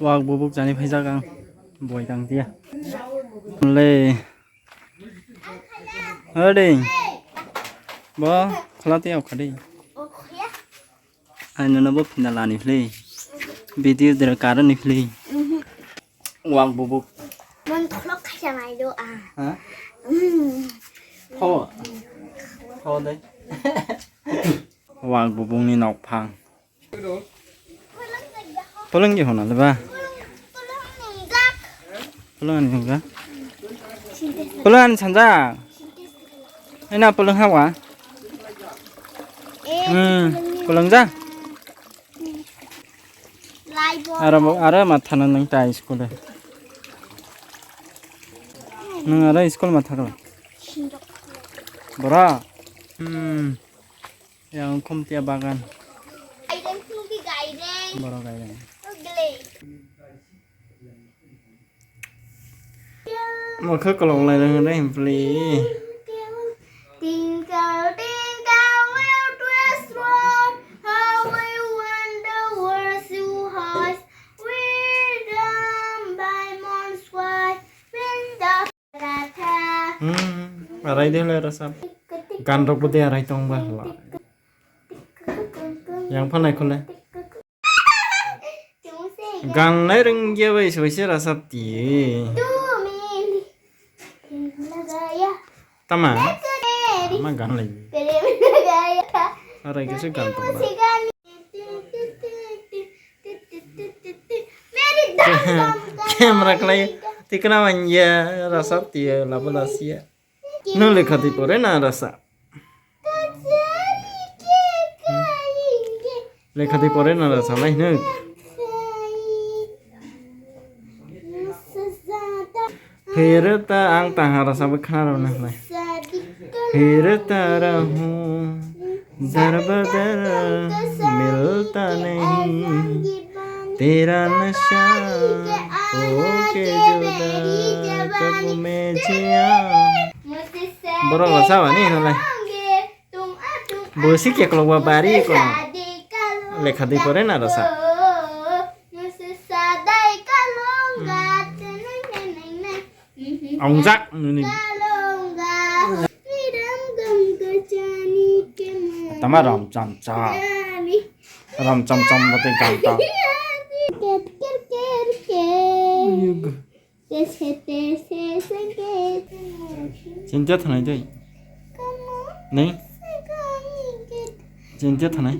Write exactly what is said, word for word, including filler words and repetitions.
Wak bubuk jani phaijak ang. Boi tang dia. Le. Hadi. Bo khwla tei okha di. Ai nono bo phinda lani phli. Video dera karani phli. Wak bubuk. Mon tholok khaisa nai do a. Ha? Tho. Tho de. Wak bubuk ni nok phang. Polong je hona leba. Polong ani hongga. Polong ani sanja. Ena polong hawa. Hmm, polong ja. Aro bo, aro mathana nang tai school e. Nang aro school mathakla. Bora. Hmm. Yang khumtia bagan. Gaireng, khumti gaireng. Borok gaireng. Ugly. Mokhe kolok lai rang re himpli. Twinkle, twinkle, little star, how I wonder what you hide. Hidden by moon's white window. Hmm, arai de le rasa. Gan rok bo de arai tong ba hala. Yang phanai khole. Gan nai rung ya bai soi se rasa ti. Tama. Ma gan lai. Arai ke se gan tong ba. Camera klai tikna manya rasa tiya labo lasia. No lekha di pore na rasa. Lekha di pore na rasa lai no. Phirta ang tang ha rasa bwkha rok na lai. Phirta rahu dar badar milta nahi. Tera nasha ho ke juda kab me jiya. Borok rasa bani halai. Bosi keklok ba bari kono. Lekha di pore na rasa. Ongjak nini. Tama ram cham cha. Ram cham cham bate ganta. Chinta thanai dei. Nei? Chinta thanai.